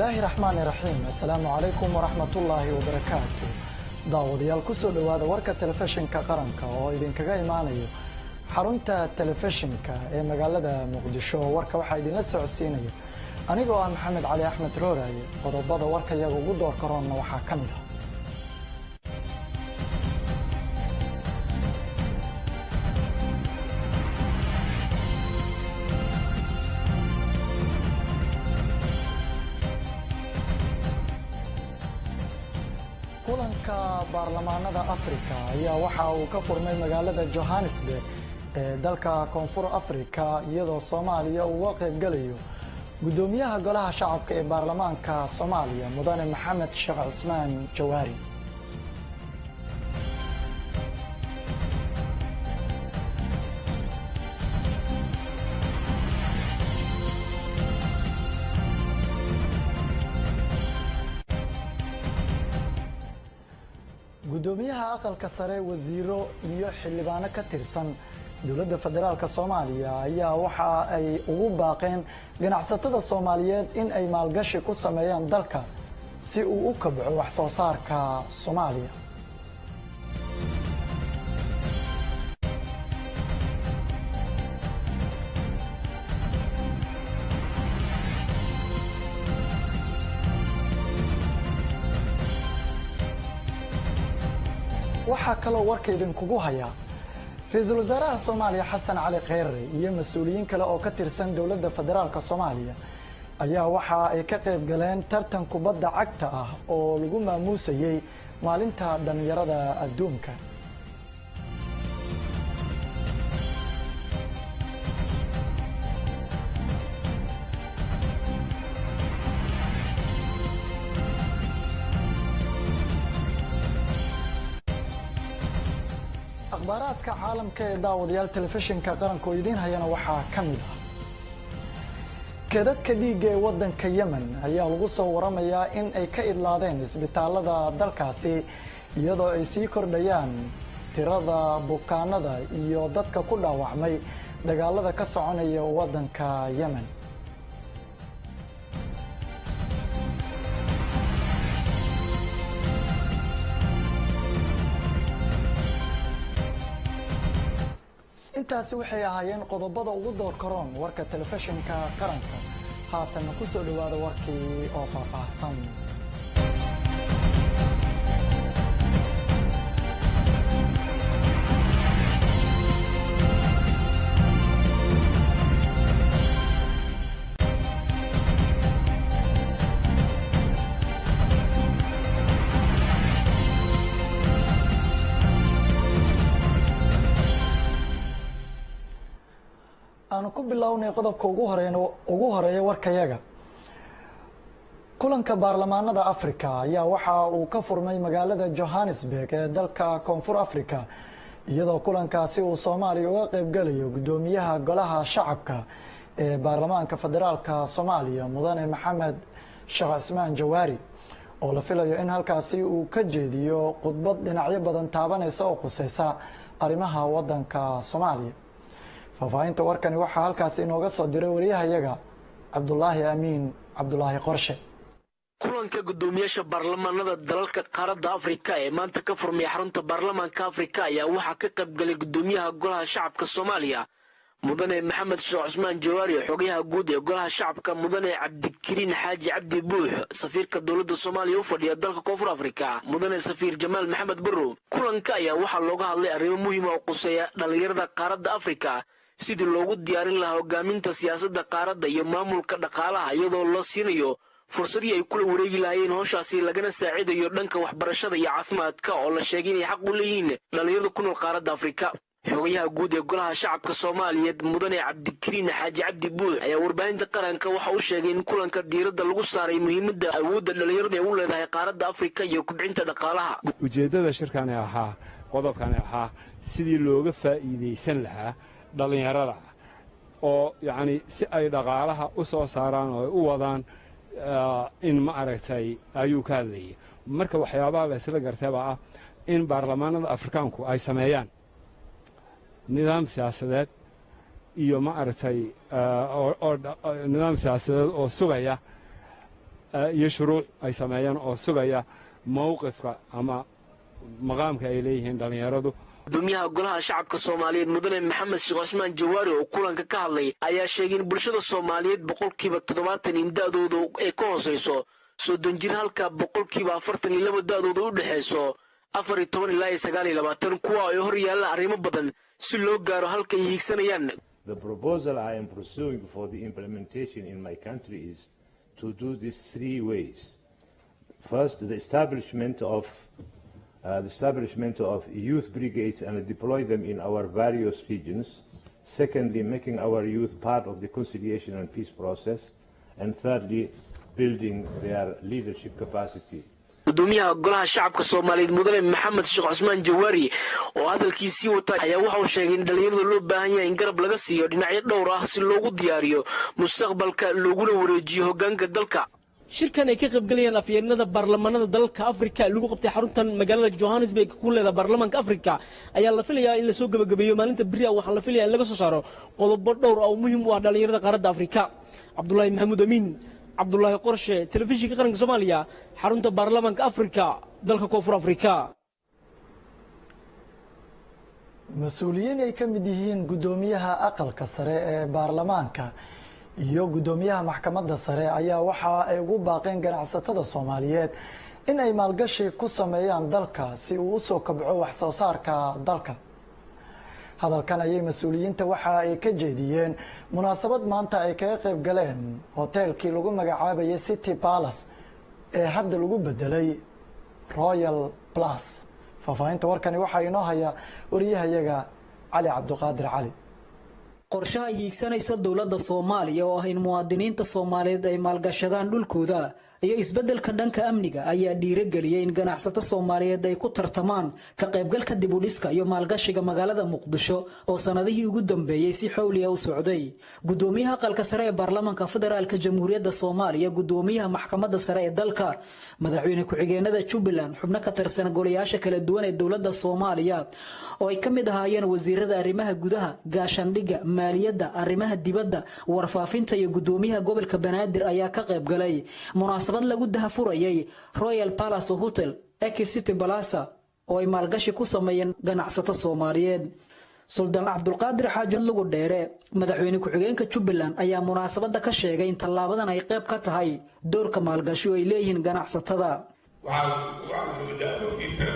Bismillaahi raxmaani raxiim. Assalaamu calaykum waraxmatullaahi wabarakaatu. Daawadayaal, kusoo dhowaada warka telefishinka qaranka oo idinkaga imaanayo xarunta telefishinka ee magaalada Muqdisho. Warka waxaa idinla socodsiinaya anigoo ah Maxamed Cali Axmed Rooraaye. Qodobada warka iyaga ugu door karoonna waxaa ka mid ah: kulanka baarlamaanada Africa ayaa waxa uu ka furmay magaalada Johannesburg ee dalka Koonfur Africa, iyadoo Soomaaliya uga qaybgalayo guddoomiyaha golaha shacabka ee baarlamaanka Soomaaliya, Mudane Maxamed Sheekh Cismaan Jawaari. Guddoomiyaha aqalka sare, wasiiro iyo xildhibaano ka tirsan dowladda federaalka Soomaaliya ayaa waxa ay ugu baaqeen ganacsatada Soomaaliyeed in ay maalgashi ku sameeyaan dalka si uu u kabco wax soo saarka Soomaaliya. Waxaa kaloo warka idinkugu hayaa: ra-iisul wasaaraha Soomaaliya Xasan Cali Kheyre iyo mas-uuliyiin kale oo ka tirsan dowladda federaalka Soomaaliya ayaa waxa ay ka qayb galeen tartan kubadda cagta ah oo lagu maamuusayey maalinta dhallinyarada adduunka. Akhbaaraadka caalamka ee daawadayaal telefishinka qaranka oo idiin hayana waxaa ka mid ah: keedadka dhiigga ee waddanka Yemen ayaa lagu soo waramayaa in ay ka idlaadeen isbitaalada dalkaasi, iyadoo ay sii kordhayaan tirada bukaanada iyo dadka ku dhaawacmay dagaalada ka soconaya waddanka Yemen. Intaasi waxay ahaayeen qodobada ugu door karoon warka telefishinka qaranka. Haatanna ku soo dhowaada warkii oo faahfaahsan. Aanu ku bilownay qodobka ugu horeeya warkayaga. Kulanka baarlamaanada Africa ayaa waxa uu ka furmay magaalada Johannesburg ee dalka Koonfur Africa, iyadoo kulankaasi uu Soomaaliya uga qaybgalayo guddoomiyaha golaha shacabka ee baarlamaanka federaalka Soomaaliya, Mudane Maxamed Sheekh Cismaan Jawaari, oo la filayo in halkaasi uu ka jeediyo khudbad dhinacyo badan taabanaysa oo khuseysa arrimaha wadanka Soomaaliya. Faahfaahinta warkani waxaa halkaasi inooga soo diray wariyahayaga Cabdulaahi Amiin Cabdulaahi Qorshe. Kulanka guddoomiyaasha baarlamaanada dalalka qaaradda Afrika ee maanta ka furmay xarunta baarlamaanka Afrika ayaa waxaa ka qaybgalay guddoomiyaha golaha shacabka Soomaaliya, Mudane Maxamed Sheekh Cusmaan Jawaari, xogayaha guud ee golaha shacabka, Mudane Cabdikariin Xaaji Cabdi Buux, safiirka dowladda Soomaaliya u fadhiya dalka Koonfur Afrika, Mudane Safiir Jamaal Maxamed Barrow. Kulanka ayaa waxaa looga hadlay arrimo muhiima oo quseeya dhallinyarada qaaradda Afrika, sidii loogu diyaarin lahaa hogaaminta siyaasadda qaaradda iyo maamulka dhaqaalaha, iyadoo loo siinayo fursadii ay kula wareegi lahaayeen howshaasi, lagana saacidayo dhanka waxbarashada iyo caafimaadka oo la sheegay inay xaq u leeyihiin dhallinyarada ku nool qaaradda Afrika. Xogayaha guud ee golaha shacabka Soomaaliyeed, Mudane Cabdikariin Xaaji Cabdi Buux, ayaa warbaahinta qaranka waxa uu sheegay in kulanka diiradda lagu saaray muhiimadda awoodda dhallinyarada ee u leedahay qaaradda Afrika iyo kubcinta dhaqaalaha. Ujeeddada shirkani ahaa, qodobkani ahaa, sidii looga faa'iidaysan lahaa dhallinyarada oo yacni si ay dhaqaalaha u soo saaraan oo ay u wadaan in ma aragtay ayuu ka hadlayay. Marka waxyaabaha la isla gartay baa ah in baarlamaanada Afrikaanku ay sameeyaan nidaam siyaasadeed iyo ma aragtay nidaam siyaasadeed oo sugaya iyo shuruuc ay sameeyaan oo sugaya mowqifka ama maqaamka ay leeyihiin dhallinyaradu. Gudoomiyaha Golaha Shacabka Soomaaliyeed, Mudane Maxamed Sheekh Cusmaan Jawaari, oo kulanka ka hadlay ayaa sheegay in bulshada Soomaaliyeed 70% in da'doodu ay ka hoosayso 30 jir, halka 42% da'dooda u dhexayso 14 ilaa iyo 29, kuwa ay hor yaalla arrimo badan si loo gaaro halka ay hiigsanayaan. The proposal I am pursuing for the implementation in my country is to do this three ways. First, the establishment of youth brigades and deploy them in our various regions. Secondly, making our youth part of the conciliation and peace process. And thirdly, building their leadership capacity. Gudoomiyaha Golaha Shacabka Soomaaliyeed, Mudane Maxamed Sheekh Cusmaan Jawaari, oo hadalkiisii wata ayaa waxa uu sheegay in dhallinyarada loo baahan yahay in garab laga siiyo dhinacyo dhowr ah si loogu diyaariyo mustaqbalka looguna wareejiyo hoggaanka dalka. Shirkan ay ka qaybgalayaan afyeenada baarlamaanada dalalka Afrika lagu qabtay xaruntan magaalada Johannesburg ku leeda baarlamaanka Afrika ayaa la filayaa in lasoo gabagabeeyo maalinta beriya. Waxaa la filayaa in laga soo saaro qodobo dhowr ah oo muhiim u ah dhallinyarada qaaradda Afrika. Cabdulaahi Maxamuud Amiin, Cabdulaahi Qorshe, Telefishinka Qaranka Soomaaliya, xarunta baarlamaanka Afrika, dalka Koonfur Afrika. Mas-uuliyiin ay ka mid yihiin guddoomiyaha Aqalka Sare ee baarlamaanka iyo guddoomiyaha Maxkamadda Sare ayaa waxa ay ugu baaqeen ganacsatada Soomaaliyeed in ay maalgashi ku sameeyaan dalka si uu usoo kobco wax soo saarka dalka. Hadalkan ayay mas-uuliyiinta waxa ay ka jeediyeen munaasabad maanta ay kaga qayb galeen hoteelkii lagu magacaabayay City Palace ee hadda lagu bedelay Royal Plus. Faahfaahinta warkani waxaa inoo haya wariyahayaga Cali Cabduqaadir Cali. Qorshaha hiigsanaysa dowladda Soomaaliya oo ah in muwaadiniinta Soomaaliyeed ay maalgashadaan dhulkooda iyo isbeddelka dhanka amniga ayaa dhiirageliyay in ganacsato Soomaaliyeed ay ku tartamaan ka qaybgalka dib u dhiska iyo maalgashiga magaalada Muqdisho oo sanadihii ugu dambeeyey si xowliya u socday. Gudoomiyaha Aqalka Sare ee Baarlamaanka Federaalka Jamhuuriyadda Soomaaliya, gudoomiyaha Maxkamadda Sare ee dalka, madaxweyne ku-xigeenada Jubbaland, xubno ka tirsan golayaasha kala duwan ee dowladda Soomaaliya oo ay ka mid ahaayeen wasiirada arrimaha gudaha, gaashaandhigga, maaliyadda, arrimaha dibadda, warfaafinta iyo gudoomiyaha gobolka Banaadir ayaa ka qayb galay munaasabad lagu dahafurayay Royal Palace Hotel ex City Plaza oo ay maalgashi ku sameeyeen ganacsato Soomaaliyeed. Suldaan Cabdulqaadir Xaaji Lugu Dheere, madaxweyne ku-xigeenka Jubbaland, ayaa munaasabadda ka sheegay in tallaabadan ay qayb ka tahay doorka maalgashi oo ay leeyihiin ganacsatada. Waxaan moodaa hortiisana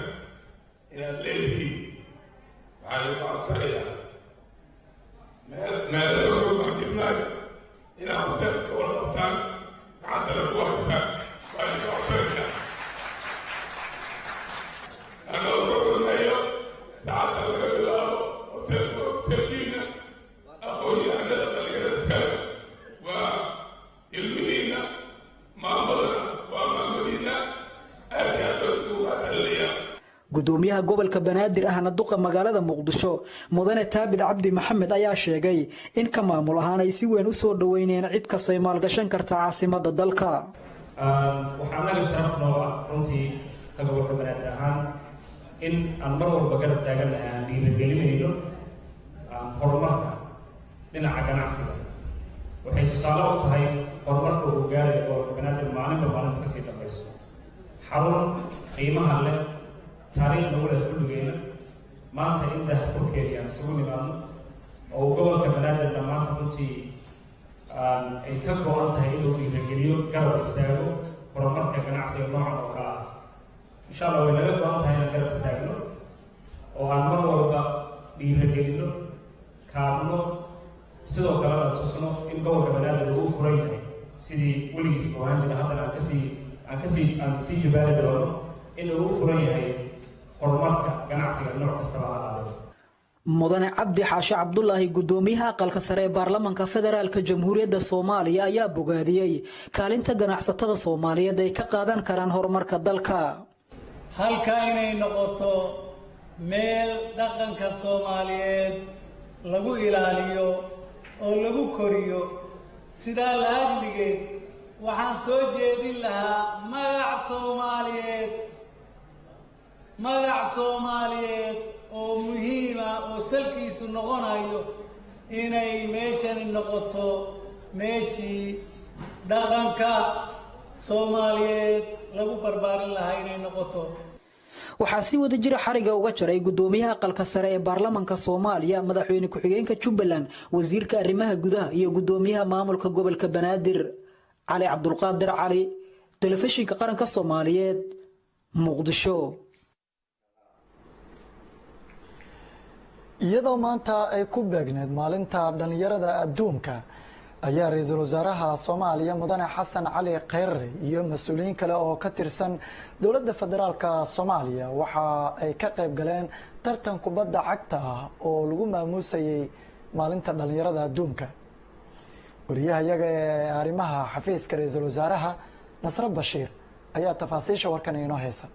inaad leedihiin. Waxaan idinku codsanayaa meelmaayo inaad hoteelka wada qabtaan, gacantana ku haystaan waan idinku codsanayaa, anoo ka xurmeeyo. Saacadda laga bilaabo hoteelka hoteelkiina, aqoon-yahanada dhalinyarada iskale waa ilmihiina, maamadana waa maamadiina. Aad iyo aad baan ugu mahadcelinayaa. Gudoomiyaha gobolka Banaadir ahna duqa magaalada Muqdisho, Mudane Taabid Cabdi Maxamed, ayaa sheegay in ka maamul ahaan ay si weyn u soo dhaweyneen cid kastay maalgashan karta caasimadda dalka. Waxaa anaga sharaf noo ah runtii ka gobolka Banaadir ahaan in aan mar walba garab taagannahay, aan dhiirigelinayno horumarka dhinaca ganacsiga. Waxay tusaale u tahay horumarka uu gaarayo gobolka Banaadir maalinta maalinta kasii dambayso, xarun qiimaha leh, taariikh nagu leh kulligeena, maanta in dahfurkeedii aan isugu nimaadno oo uu gobolka Banaadirna maanta runtii ay ka go-an tahay inuu dhiirageliyo, garab istaago horumarka ganacsiga noocan oo kale ah. Insha Allah way naga go-an tahay inaan garab istaagno oo aan mar walba dhiiragelino, kaabno, sidoo kalena tusno in gobolka Banaadir uu furan yahay sidii weligiisba ahaan jira, haddana aan kasii aan sii jabaari doono in uu furan yahay horumarka ganacsiga nooc kastaba ha ahaadee. Mudane Cabdi Xaashi Cabdulaahi, gudoomiyaha Aqalka Sare ee Baarlamaanka Federaalka Jamhuuriyadda Soomaaliya, ayaa bogaadiyey kaalinta ganacsatada Soomaaliyeed ay ka qaadan karaan horumarka dalka. Halka inay noqoto meel dhaqanka Soomaaliyeed lagu ilaaliyo oo lagu koriyo, sidaa la ajligeed waxaan soo jeedin lahaa magac Soomaaliyeed, magac Soomaaliyeed oo muhiima oo salkiisu noqonayo inay meeshani noqoto meeshii dhaqanka. Soomaaliyeed lagu barbaarin lahaa inay noqoto. Waxaa si wada jira xariga uga jaray gudoomiyaha aqalka sare ee baarlamaanka Soomaaliya, madaxweyne ku-xigeenka Jubbaland, wasiirka arrimaha gudaha iyo gudoomiyaha maamulka gobolka Banaadir. Cali Cabdulqaadir Cali, Telefishinka Qaranka Soomaaliyeed, Muqdisho. Iyadoo maanta ay ku beegneed maalinta dhallinyarada adduunka, ayaa ra-iisul wasaaraha Soomaaliya Mudane Xasan Cali Kheyre iyo mas-uuliyiin kale oo ka tirsan dowladda federaalka Soomaaliya waxa ay ka qayb galeen tartan kubadda cagta ah oo lagu maamuusayay maalinta dhallinyarada adduunka. Wariyaha iyaga ee arrimaha xafiiska ra-iisul wasaaraha, Nasre Bashiir, ayaa tafaasiisha warkan inoo heysa.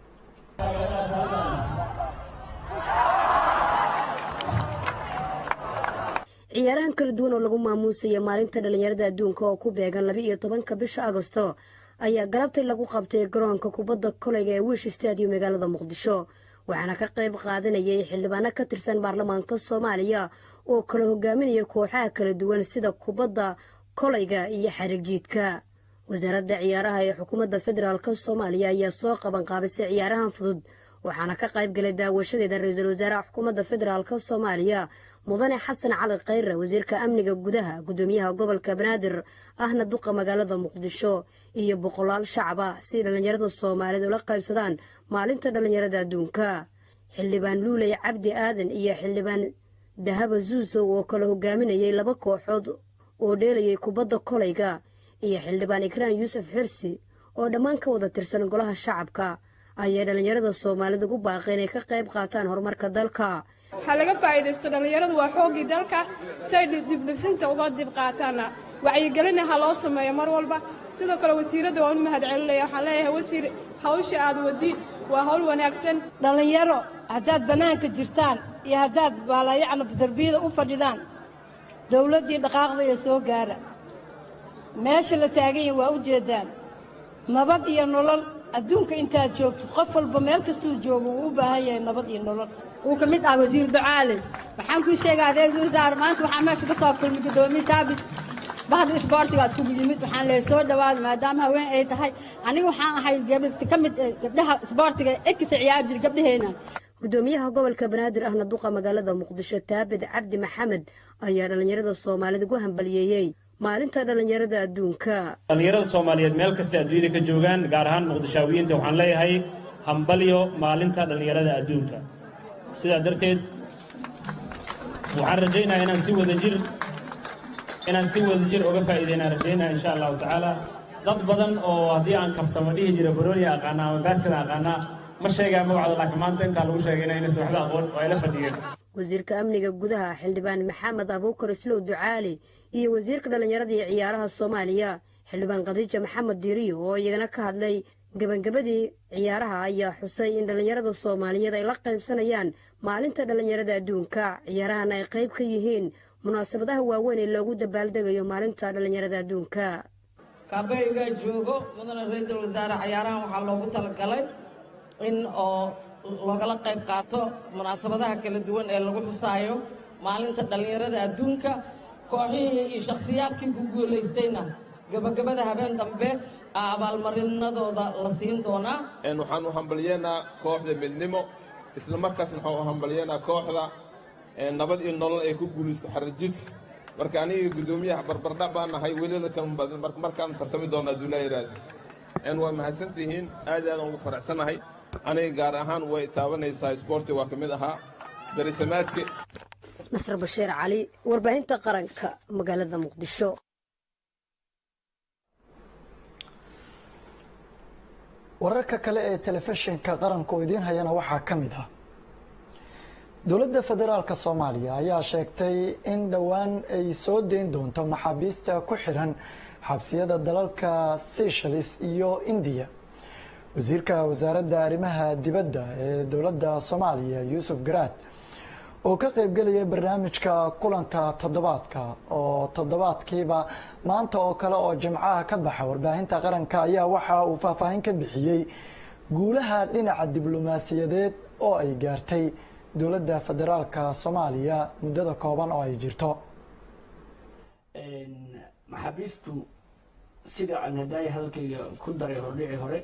Ciyaarahan kala duwan oo lagu maamuusayo maalinta dhallinyarada adduunka oo ku beegan 12-ka bisha Agosto ayaa galabtay lagu qabtay garoonka kubadda koleyga ee Wish Stadium magaalada Muqdisho, waxaana ka qayb qaadanayay xildhibaano ka tirsan baarlamaanka Soomaaliya oo kala hogaaminaya kooxaha kala duwan sida kubadda koleyga iyo xarigjiidka. Wasaaradda ciyaaraha ee xukuumadda federaalk Soomaaliya ayaa soo qaban qaabisay ciyaarahan fudud, waxaana ka qayb galay daawashadeeda ra-iisul wasaaraha xukuumadda federaalk Soomaaliya Mudane Xasan Cali Kheyre, wasiirka amniga gudaha, gudoomiyaha gobolka Banaadir ahna duqa magaalada Muqdisho iyo boqolaal shacab ah si dhallinyarada Soomaaliyeed ula qaybsadaan maalinta dhallinyarada adduunka. Xildhibaan Luuley Cabdi Aadan iyo xildhibaan Dahaba Zuusow oo kala hogaaminayay laba kooxood oo dheelayay kubadda koleyga iyo xildhibaan Ikraan Yuusuf Xirsi oo dhammaan ka wada tirsan golaha shacabka ayaa dhallinyarada Soomaalida ugu baaqay inay ka qayb qaataan horumarka dalka. Waxaa laga faa'iidaysto, dhallinyaradu waa xooggii dalka, si ay dibdhibsinta uga dib qaataanna wacyigelina ha loo sameeyo mar walba. Sidoo kale wasiiradda waan u mahad celinaya. Waxaan leeyahay, wasiir, hawsha aad wadi waa hawl wanaagsan. Dhallinyaro, haddaad bannaanka jirtaan iyo haddaad baalayacna darbiyada u fadhidaan, dawladdii dhaqaaqdaya soo gaara. Meesha la taagan yahay waa u jeeddaan. Nabad iyo nolol adduunka intaad joogtid, qof walba meel kastuu joogo wuu u baahan yahay nabad iyo nolol. Uu ka mid ah wasiir Ducaale. Waxaan kuu sheegaa, ra-iisul wasaare, maanta waxaa meesha ka soo kulmay guddoomiye Taabit, bahda isboortiga iskugu yimid. Waxaan leeyahay soo dhawaada. Maadaama haween ay tahay, aniga waxaan ahay gabdhta ka mid gabdhaha isboortiga ekisa ciyaar jir gabdhaheena. Gudoomiyaha gobolka Banaadir ahna duqa magaalada Muqdisho Taabid Cabdi Maxamed ayaa dhallinyarada Soomaalida ugu hambaliyeeyey maalinta dhallinyarada adduunka. Dhallinyarada Soomaaliyeed meel kasta adduunyada ka joogaan, gaar ahaan Muqdishaawiyiinta, waxaan leeyahay hambalyo maalinta dhallinyarada adduunka. Sidaa darteed waxaan rajaynayaa inaan si wadajir uga faa'iidaynaan rajaynaya, insha Allahu tacaala. Dad badan oo haddii aan kaftamo dhihi jira barooniya aqaana ama baaskada aqaanaa, ma sheegaa magacooda, laakiin maanta intaa lagu sheegayna inaysan waxba aqoon oo ay la fadhiyeen. Wasiirka amniga gudaha xildhibaan Maxamed Abuukar Islow Ducaali iyo wasiirka dhallinyarada iyo ciyaaraha Soomaaliya xildhibaan Khadiija Maxamed Diiriyo oo iyagana ka hadlay gebagabadii ciyaaraha ayaa xusay in dhallinyarada Soomaaliyeed ay la qaybsanayaan maalinta dhallinyarada adduunka, ciyaarahan ay qayb ka yihiin munaasabadaha waaweyn ee loogu dabaaldegayo maalinta dhallinyarada adduunka. Kaabeeygaa joogo, mudane ra-iisul wasaare, cayaarahan waxaa loogu talagalay in oo loogala qayb qaato munaasabadaha kala duwan ee lagu xusaayo maalinta dhallinyarada adduunka. Kooxihii iyo shakhsiyaadkii ku guulaystayna gabagabada habeen dambe abaalmarinadooda la siin doonaa. Waxaan u hambalyeynaa kooxda Midnimo, isla markaasna waxaan u hambalyeynaa kooxda Nabad iyo Nolol ay ku guulaysto xarajidka. Marka aniga guddoomiyaha barbardhac baan nahay, welila kama badan markaan tartami doona hadduu laa yidhaahdo. Waa mahadsantihiin, aad aadaan ugu faraxsanahay. Aniga gaar ahaan way taabanaysaa, isboorti waa ka mid ahaa berisamaadka. Nasr Bashiir Cali, warbaahinta qaranka, magaalada Muqdisho. Wararka kale ee telefishinka qaranku idiin hayana waxaa ka mid ah: dowladda federaalka Soomaaliya ayaa sheegtay in dhowaan ay soo deyn doonto maxaabiista ku xiran xabsiyada dalalka Seychelles iyo Indiya. Wasiirka wasaaradda arrimaha dibadda ee dowladda Soomaaliya, Yuusuf Garaad, oo ka qaybgelaya barnaamijka kulanka toddobaadka oo toddobaadkiiba maanta oo kale oo jimcaha ka baxa warbaahinta qaranka, ayaa waxa uu faahfaahin ka bixiyey guulaha dhinaca diblomaasiyadeed oo ay gaartay dowladda federaalka Soomaaliya muddada kooban oo ay jirto. Maxaabiistu Sida aan hadaaya hadalkayga ku daray hordhici hore,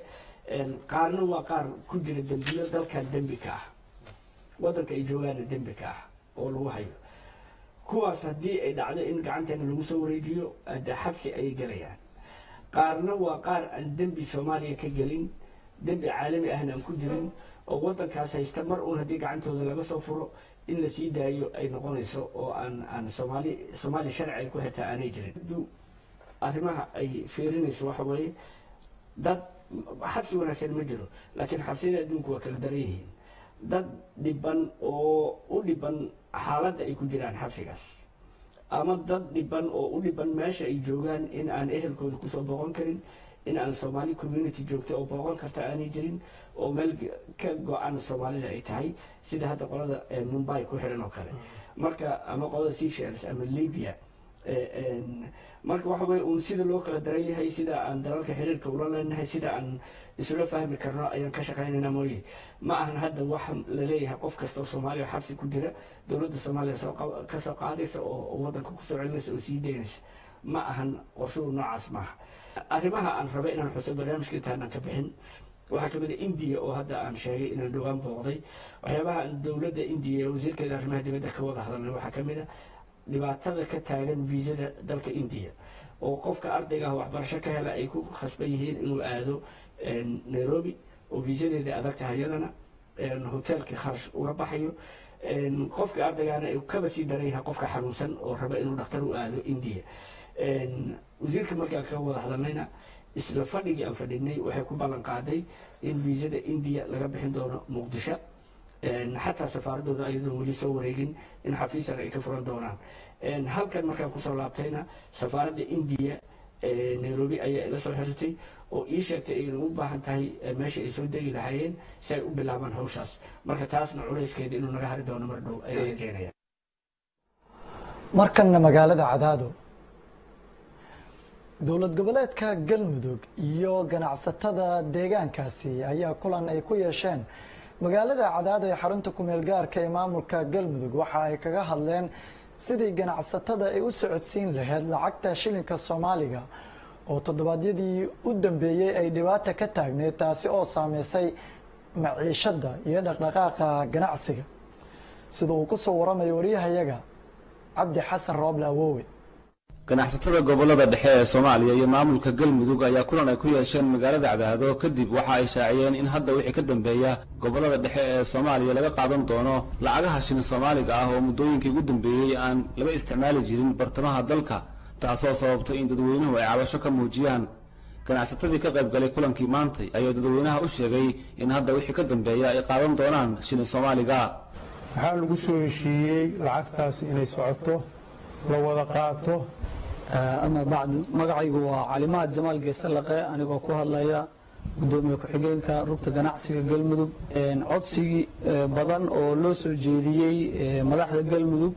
qaarna waa qaar ku jira dembiyo dalkan dembi ka ah, waddanka ay joogaana dembi ka ah oo lagu hayo. Kuwaas haddii ay dhacdo in gacanteena lagu soo wareejiyo, hadde xabsi ayay gelayaan. Qaarna waa qaar aan dembi Soomaaliya ka gelin, dembi caalami ahna aan ku jirin, oo waddankaas haysta. Mar uun haddii gacantooda laga soo furo in la sii daayo ay noqonayso, oo aan Soomaaliya sharci ay ku xirtaa aanay jirin. Arrimaha ay fiirinayso waxa weeye, dad xabsi wanaagsan ma jiro, laakiin xabsiyada adduunku waa kala daran yihiin. Dad dhiban oo u dhiban xaaladda ay ku jiraan xabsigaas, ama dad dhiban oo u dhiban meesha ay joogaan, in aan ehelkooda kusoo booqan karin, in aan Soomaali community joogta oo booqan karta aanay jirin, oo meel ka go-an Soomaalida ay tahay, sida hadda qolada Mumbai ku xiran oo kale, marka ama qolada Seychelles ama Libya. Marka waxa weye uun sida loo kala daran yahay, sida aan dalalka xiriirka ula leenahay, sida aan isula fahmi karno ayaan ka shaqaynaynaa mooye, ma ahan hadda wax la leeyahay qof kasta oo Soomaaliya xabsi ku jira dowladda Soomaaliya soo ka soo qaadaysa oo waddanka kusoo celinaysa oo sii daynaysa. Ma ahan qorshuhu noocaas maaha. Arrimaha aan rabay inaan xuso barnaamijka intaanan ka bixin waxaa kamid a Indiya, oo hadda aan sheegay inaan dhowaan booqday. Waxyaabaha aan dowladda Indiya ee wasiirkeeda arrimaha dibadda ka wada hadalnay waxaa kamid a dhibaatada ka taagan viisada dalka Indiya, oo qofka ardayga ah waxbarasho ka hela ay ku khasban yihiin inuu aado Nairobi, oo viisadeeda adag tahay, iyadana hoteelkii kharash uga baxayo. Qofka ardaygaana kaba sii daran yahay qofka xanuunsan oo raba inuu dhakhtar u aado Indiya. Wasiirka markaan ka wada hadalnayna, isla fadhigii aan fadhinay, waxay ku ballan qaaday in viisada Indiya laga bixin doono Muqdisho, xataa safaaradooda ayadoon weli soo wareegin in xafiisan ay ka furan doonaan halkan. Markaan kusoo laabtayna, safaaradda Indiya Nairobi ayaa ila soo xirtay oo ii sheegtay inay u baahan tahay meesha ay soo degi lahaayeen si ay u bilaabaan hawshaas. Marka taasna culayskeeda inuu naga hari doono mar dhow ayaan rajeynaya. Markanna magaalada Cadaado, dowlad goboleedka Galmudug iyo ganacsatada deegaankaasi ayaa kulan ay ku yeesheen magaalada Cadaado ee xarunta kumeel gaarka ee maamulka Galmudug waxa ay kaga hadleen sidii ganacsatada ay u socodsiin lahayd lacagta shilinka Soomaaliga oo toddobaadyadii u dambeeyey ay dhibaata ka taagneyd, taasi oo saameysay maciishadda iyo dhaqdhaqaaqa ganacsiga, sida uu ku soo waramayo wariyahayaga Cabdi Xasan Rooble Awoowe. Ganacsatada gobolada dhexe ee Soomaaliya iyo maamulka Galmudug ayaa kulan ay ku yeesheen magaalada Cadaado kadib waxa ay shaaciyeen in hadda wixii ka dambeeya gobolada dhexe ee Soomaaliya laga qaadan doono lacagaha shilin Soomaaliga ah oo muddooyinkii ugu dambeeyey aan laga isticmaali jirin bartamaha dalka, taasoo sababtay in dadweynuhu ay cabasho ka muujiyaan. Ganacsatadii ka qayb galay kulankii maantay ayaa dadweynaha u sheegay in hadda wixii ka dambeeya ay qaadan doonaan shilin Soomaaliga. Waxaa lagu soo heshiiyey lacagtaasi inay socoto, la wada qaato. Ama bacdu, magacaygu waa Calimaad Jamaal Geesalaqe, anigoo ku hadlaya gudoomiye ku-xigeenka rugta ganacsiga Galmudug. Codsigii badan oo loo soo jeediyey madaxda Galmudug,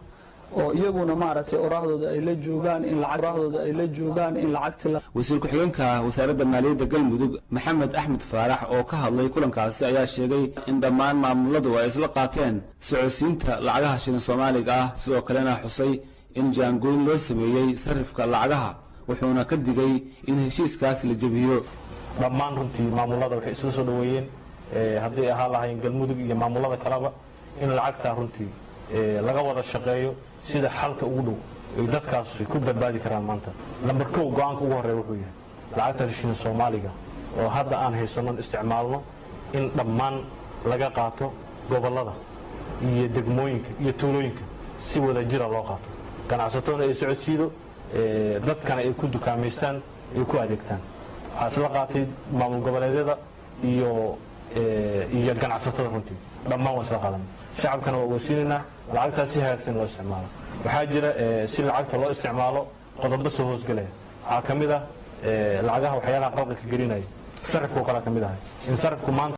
oo iyaguna maaragtay oraahdooda ay la joogaan in lacagdooda ay la joogaan in lacagti. Wasiir ku-xigeenka wasaaradda maaliyadda Galmudug, Maxamed Axmed Faarax, oo ka hadlay kulankaasi ayaa sheegay in dhammaan maamuladu ay isla qaateen socodsiinta lacagaha shilin Soomaaliga ah, sidoo kalena xusay in jaangoyn loo sameeyey sarifka lacagaha, wuxuuna ka digay in heshiiskaas la jebiyo. Dhammaan runtii maamulada waxay isla soo dhoweeyeen, hadday ahaan lahayn Galmudug iyo maamulada kaleba, in lacagtaa runtii laga wada shaqeeyo sida xalka ugu dhow ay dadkaas ku badbaadi karaan. Maanta lambar 1, go-aanka ugu horreeya wuxuu yahay lacagta shilin Soomaaliga oo hadda aan haysanno isticmaalno in dhammaan laga qaato gobollada iyo degmooyinka iyo tuulooyinka, si wada jira loo qaato, ganacsataduna ay socodsiido, dadkana ay ku dukaamaystaan, ay ku adeegtaan. Waxaa isla qaatay maamul goboleedyada iyo ganacsatada. Runtii dhammaan waa isla qaadan, shacabkana waa ogeysiinaynaa lacagtaas si hagaagsan in loo isticmaalo. Waxaa jira si lacagta loo isticmaalo qodobo soo hoosgelaya. Waxaa ka mid ah lacagaha waxyaalaha qalqalka gelinaya sarifka oo kale ka mid ahay in sarifku maanta